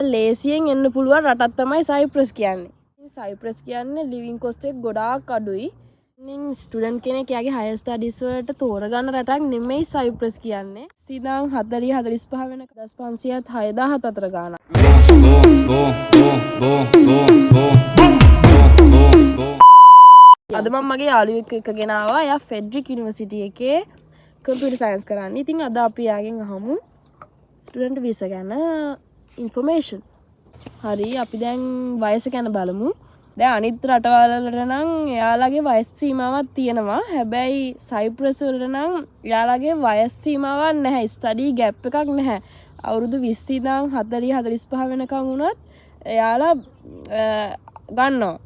ලේසියෙන් එන්න පුළුවන් රටක් තමයි සයිප්‍රස් කියන්නේ. සයිප්‍රස් කියන්නේ ලිවිං කොස්ට් එක ගොඩාක් අඩුයි. ඉතින් ස්ටුඩන්ට් කෙනෙක් එයාගේ හයර් ස්ටඩීස් වලට තෝරගන්න රටක් නෙමෙයි සයිප්‍රස් කියන්නේ. ඉතින් 40 45 වෙන 1500ත් 6000ත් අතර ගාණක්. Boom, boom, boom, boom, boom, boom, boom, boom, boom. අද මම මගේ යාළුවෙක් එක්ක ගෙන ආවා. එයා ෆෙඩරික් යුනිවර්සිටි එකේ කම්පියුටර් සයන්ස් කරන්නේ. ඉතින් අද අපි එයාගෙන් අහමු ස්ටුඩන්ට් වීසා ගැන ඉන්ෆර්මේෂන්. හරි, අපි දැන් වයස ගැන බලමු. දැන් අනිත් රටවල් වලට නම් එයාලගේ වයස් සීමාවක් තියෙනවා. හැබැයි සයිප්‍රස් වලට නම් එයාලගේ වයස් සීමාවක් නැහැ. ස්ටඩි ගැප් එකක් නැහැ. අවුරුදු 20 ඉඳන් 40 45 වෙනකන් වුණත් එයාලා ගන්නවා.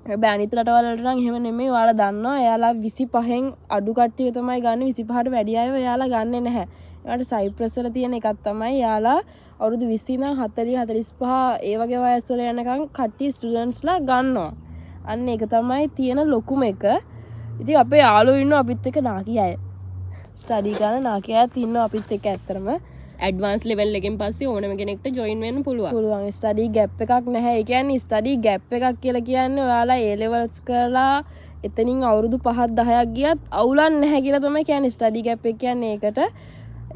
හැබැයි අනිත් රටවල් වලට නම් එහෙම නෙමෙයි. ඔයාලා දන්නවා එයාලා 25න් අඩු කට්ටිය තමයි ගන්න. 25ට වැඩි අයව එයාලා ගන්නෙ නැහැ. ඒවට සයිප්‍රස් වල තියෙන එකක් තමයි එයාලා අවුරුදු 20 ඉඳන් 40 45 ඒ වගේ වයස් වල යනකම් කට්ටිය ස්ටුඩන්ට්ස්ලා ගන්නවා. අන්න ඒක තමයි තියෙන ලොකුම එක. ඉතින් අපේ යාළුවෝ ඉන්නවා අපිත් එක්ක නාකි අය. ස්ටඩි කරන නාකි අයත් ඉන්නවා අපිත් එක්ක ඇත්තටම. ඇඩ්වාන්ස් ලෙවල් එකෙන් පස්සේ ඕනම කෙනෙක්ට ජොයින් වෙන්න පුළුවන්. පුළුවන්. ස්ටඩි ගැප් එකක් නැහැ. ඒ කියන්නේ ස්ටඩි ගැප් එකක් කියලා කියන්නේ ඔයාලා ඒ ලෙවල්ස් කරලා එතනින් අවුරුදු 5ක් 10ක් ගියත් අවුලක් නැහැ කියලා තමයි කියන්නේ ස්ටඩි ගැප් එක කියන්නේ ඒකට.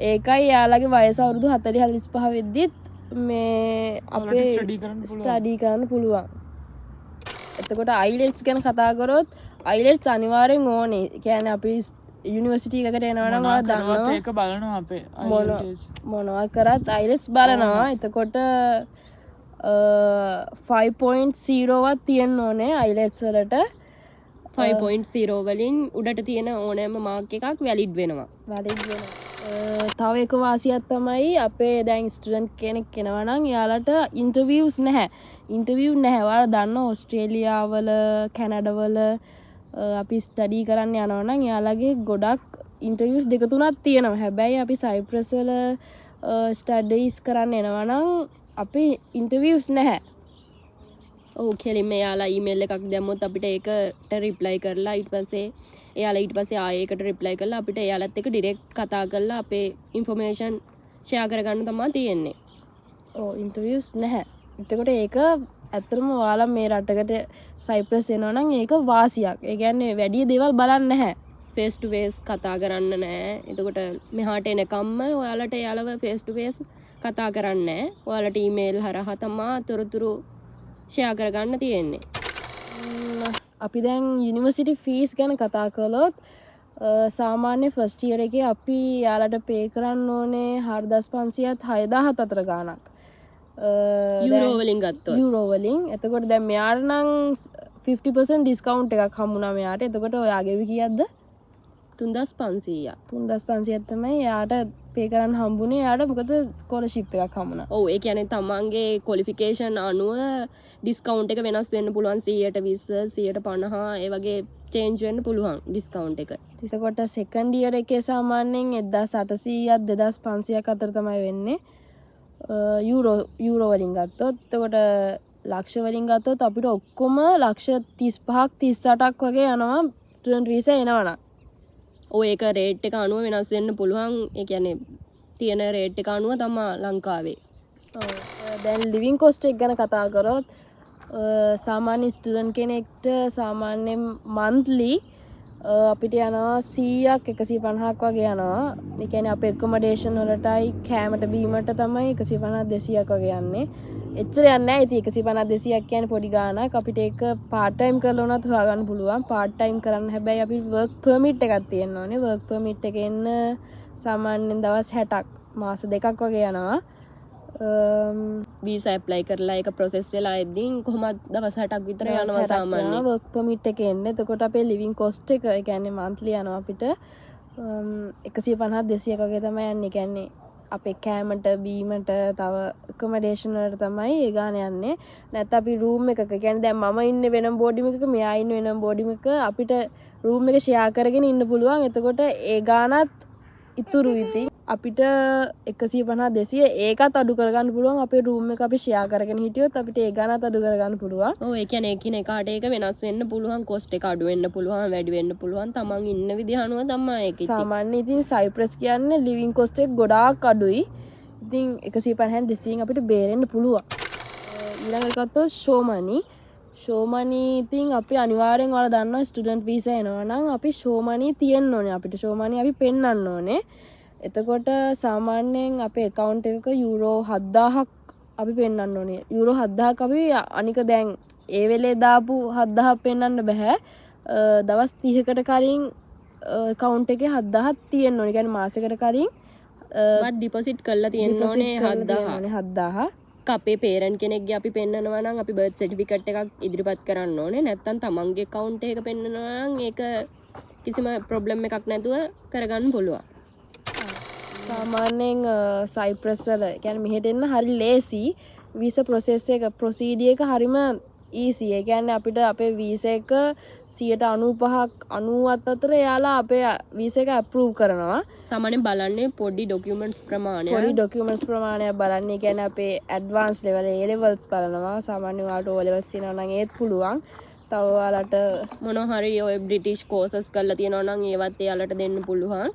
ඒකයි එයාලගේ වයස අවුරුදු 40 45 වෙද්දිත් මේ අපේ ස්ටඩි කරන්න පුළුවන්. ස්ටඩි කරන්න පුළුවන්. එතකොට අයිලෙට්ස් ගැන කතා කරොත් අයිලෙට්ස් අනිවාර්යෙන් ඕනේ. ඒ කියන්නේ අපි යුනිවර්සිටි එකකට එනවා නම් මොනවා ඔයාලා කරවත් දන්නවා ඒක බලනවා අපේ මොන IELTS. මොනවා කරත් අයිලෙට්ස් බලනවා. එතකොට 5.0 වත් තියෙන්න ඕනේ අයිලෙට්ස් වලට. 5.0 වලින් උඩට තියෙන ඕනෑම මාක් එකක් වැලිඩ් වෙනවා. වැලිඩ් වෙනවා. තව එක වාසියක් තමයි අපේ දැන් ස්ටුඩන්ට් කෙනෙක් එනවා නම් එයාලට ඉන්ටර්විව්ස් නැහැ. ඉන්ටර්විව් නැහැ. ඔයාලා දන්නවා ඕස්ට්‍රේලියාවල, කැනඩාවල අපි ස්ටඩි කරන්න යනවා නම් එයාලගේ ගොඩක් ඉන්ටර්විව්ස් දෙක තුනක් තියෙනවා. හැබැයි අපි සයිප්‍රස් වල ස්ටඩීස් කරන්න එනවා නම් අපි ඉන්ටර්විව්ස් නැහැ. ඔව්, කෙලින්ම එයාලා ඊමේල් එකක් දැම්මොත් අපිට ඒකට රිප්ලයි කරලා ඊට පස්සේ එයාලා ඊට පස්සේ ආයෙ ඒකට රිප්ලයි කරලා අපිට එයාලත් එක්ක ඩිරෙක්ට් කතා කරලා අපේ ඉන්ෆර්මේෂන් ෂෙයා කරගන්න තමයි තියෙන්නේ. ඔව්, ඉන්ටර්විව්ස් නැහැ. එතකොට ඒක ඇත්තටම ඔයාලා මේ රටකට සයිප්‍රස් එනවා නම් ඒක වාසියක්. ඒ කියන්නේ වැඩි දේවල් බලන්න නැහැ. ෆේස් ටු ෆේස් කතා කරන්න නෑ. එතකොට මෙහාට එනකම්ම ඔයාලට එයාලව ෆේස් ටු ෆේස් කතා කරන්න නෑ. ඔයාලට ඊමේල් හරහා තමා තොරතුරු ෂෙයා කරගන්න තියෙන්නේ. අපි දැන් යුනිවර්සිටි ෆීස් ගැන කතා කළොත් සාමාන්‍ය ෆස්ට් ඉයර් එකේ අපි එයාලට පේ කරන්න ඕනේ 4500ත් 6000ත් අතර ගාණක්. යුරෝ වලින් ගත්තොත්. යුරෝ වලින්. එතකොට දැන් මෙයාට නම් 50% ඩිස්කවුන්ට් එකක් හම්බුණා මෙයාට. එතකොට ඔයාගේ කීයක්ද? 3500ක්. 3500ක් තමයි එයාට පේ කරන්න හම්බුනේ. එයාට මොකද ස්කෝලර්ෂිප් එකක් හම්බුණා. ඔව්, ඒ කියන්නේ තමන්ගේ ක්වොලිෆිකේෂන් අනුව ඩිස්කවුන්ට් එක වෙනස් වෙන්න පුළුවන්. 120, 150 ඒ වගේ චේන්ජ් වෙන්න පුළුවන් ඩිස්කවුන්ට් එක. එතකොට සෙකන්ඩ් ඉයර් එකේ සාමාන්‍යයෙන් 1800ක් 2500ක් අතර තමයි වෙන්නේ. යුරෝ වලින් ගත්තොත්. එතකොට ලක්ෂ වලින් ගත්තොත් අපිට ඔක්කොම ලක්ෂ 35ක් 38ක් වගේ යනවා ස්ටුඩන්ට් වීසා එනවනම්. ඔව්, ඒක රේට් එක අනුව වෙනස් වෙන්න පුළුවන්. ඒ කියන්නේ තියෙන රේට් එක අනුව තමා ලංකාවේ. ඔව්. දැන් ලිවිං කොස්ට් එක ගැන කතා කරොත් සාමාන්‍ය ස්ටුඩන්ට් කෙනෙක්ට සාමාන්‍යයෙන් මන්ත්ලි අපිට යනවා 100ක් 150ක් වගේ යනවා. ඒ කියන්නේ අපේ ඇකොමඩේෂන් වලටයි කෑමට බීමට තමයි 150 200ක් වගේ යන්නේ. එච්චර යන්නේ නැහැ. ඉතින් 150 200ක් කියන්නේ පොඩි ගාණක්. අපිට ඒක පාර්ට් ටයිම් කරලා වුණත් හොයාගන්න පුළුවන්. පාර්ට් ටයිම් කරන්න හැබැයි අපි වර්ක් පර්මිට් එකක් තියෙන්න ඕනේ. වර්ක් පර්මිට් එක එන්න සාමාන්‍යයෙන් දවස් 60ක් මාස දෙකක් වගේ යනවා. වීසා ඇප්ලයි කරලා ඒක ප්‍රොසෙස් වෙලා එද්දී කොහොමද දවස් 60ක් විතර දවස් යනවා 60ක් සාමාන්‍යයෙන්. යනවා වර්ක් පර්මිට් එක එන්න. එතකොට අපේ ලිවිං කොස්ට් එක, ඒ කියන්නේ මන්ත්ලි යනවා අපිට 150 200ක් වගේ තමයි යන්නේ. ඒ කියන්නේ අපේ කෑමට බීමට තව ඇකොමඩේෂන් වලට තමයි ඒ ගාන යන්නේ. නැත්නම් අපි රූම් එකක, ඒ කියන්නේ දැන් මම ඉන්නේ වෙනම බෝඩින් එකක, මෙයා ඉන්නේ වෙනම බෝඩින් එකක, අපිට රූම් එක ෂෙයා කරගෙන ඉන්න පුළුවන්. එතකොට ඒ ගානත් ඉතුරු. ඉතින් අපිට 150 200 ඒකත් අඩු කරගන්න පුළුවන්. අපේ රූම් එක අපි ෂෙයා කරගෙන හිටියොත් අපිට ඒ ගානත් අඩු කරගන්න පුළුවන්. ඔව්, ඒ කියන්නේ එකිනෙකාට ඒක වෙනස් වෙන්න පුළුවන්. කොස්ට් එක අඩු වෙන්න පුළුවන්, වැඩි වෙන්න පුළුවන්. තමන් ඉන්න විදිහ අනුව තමයි ඒක ඉතින්. සාමාන්‍ය ඉතින් සයිප්‍රස් කියන්නේ ලිවිං කොස්ට් එක ගොඩාක් අඩුයි. ඉතින් 150න් 200න් අපිට බේරෙන්න පුළුවන්. ඊළඟට ගත්තොත් ෂෝ මනි. ෂෝ මනි ඉතින් අපි අනිවාර්යෙන් ඔයාලා දන්නවා, ස්ටුඩන්ට් වීසා එනවා නම් අපි ෂෝ මනි තියෙන්න ඕනේ. අපිට ෂෝ මනි අපි පෙන්වන්න ඕනේ. එතකොට සාමාන්‍යයෙන් අපේ ඇකවුන්ට් එකක යූරෝ 7000ක් අපි පෙන්වන්න ඕනේ. යූරෝ 7000ක් අපි අනික දැන් ඒ වෙලේ දාපු 7000ක් පෙන්වන්න බෑ. දවස් 30කට කලින් ඇකවුන්ට් එකේ 7000ක් තියෙන්න ඕනේ. ඒ කියන්නේ මාසෙකට කලින් වත් ඩිපොසිට් කරලා තියෙන්න deposit ඕනේ කරලා 7000. තියෙන්න ඕනේ 7000. අපේ පේරන්ට් කෙනෙක්ගේ අපි පෙන්නනවා නම් අපි බර්ත් සර්ටිෆිකේට් එකක් ඉදිරිපත් කරන්න ඕනේ. නැත්නම් තමන්ගේ ඇකවුන්ට් එක පෙන්නනවා නම් ඒක කිසිම ප්‍රොබ්ලම් එකක් නැතුව කරගන්න පුළුවන්. සාමාන්‍යයෙන් සයිප්‍රස් වල, ඒ කියන්නේ මෙහෙට එන්න හරි ලේසි. වීසා ප්‍රොසෙස් එක, ප්‍රොසීඩියර් එක හරිම ඊසි. ඒ කියන්නේ අපිට අපේ වීසා එක 95ක් 97 අතර එයාලා අපේ වීසා එක ඇප්‍රූව් කරනවා. සාමාන්‍යයෙන් බලන්නේ පොඩි ඩොකියුමන්ට්ස් ප්‍රමාණය. පොඩි ඩොකියුමන්ට්ස් ප්‍රමාණයක් බලන්නේ. ඒ කියන්නේ අපේ ඇඩ්වාන්ස් ලෙවල්, ඒ ලෙවල්ස් බලනවා. සාමාන්‍යයෙන් ඔයාලට ඕ ලෙවල්ස් තියෙනවා නම් ඒත් පුළුවන්. තව ඔයාලට මොනවා හරි ඔය බ්‍රිටිෂ් කෝසස් කරලා තියෙනවා නම් ඒවත් එයාලට දෙන්න පුළුවන්.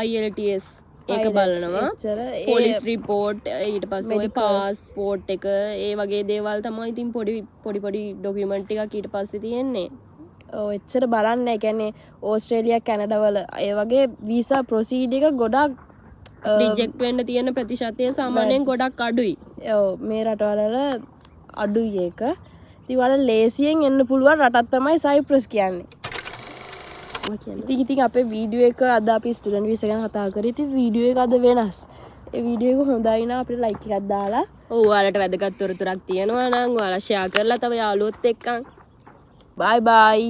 IELTS ඒක IELTS බලනවා. එච්චර ඒ පොලිස් රිපෝට්, ඊට පස්සේ ඔය Medical. Passport එක, ඒ වගේ දේවල් තමයි ඉතින් පොඩි පොඩි පොඩි ඩොකියුමන්ට් ටිකක් ඊට පස්සේ තියෙන්නේ. ඔව්, එච්චර බලන්නේ. ඒ කියන්නේ ඕස්ට්‍රේලියා, කැනඩා වල ඒ වගේ වීසා ප්‍රොසීඩර් එක ගොඩක් රිජෙක්ට් වෙන්න තියෙන ප්‍රතිශතය සාමාන්‍යයෙන් ගොඩක් අඩුයි. ඔව්, මේ රටවල් වල අඩුයි ඒක. ඉතින් ඔයාලා ලේසියෙන් එන්න පුළුවන් රටක් තමයි සයිප්‍රස් කියන්නේ. ඔය කියන්නේ. ඉතින් අපේ වීඩියෝ එක අද අපි ස්ටුඩන්ට් වීසා ගැන කතා කරේ. ඉතින් වීඩියෝ එක අද වෙනස්. ඒ වීඩියෝ එක හොඳයි නම් අපිට ලයික් එකක් දාලා ඔව්, ඔයාලට වැදගත් තොරතුරක් තියෙනවා නම් ඔයාලා ෂෙයා කරලා තව යාළුවොත් එක්කන්. බයි බයි.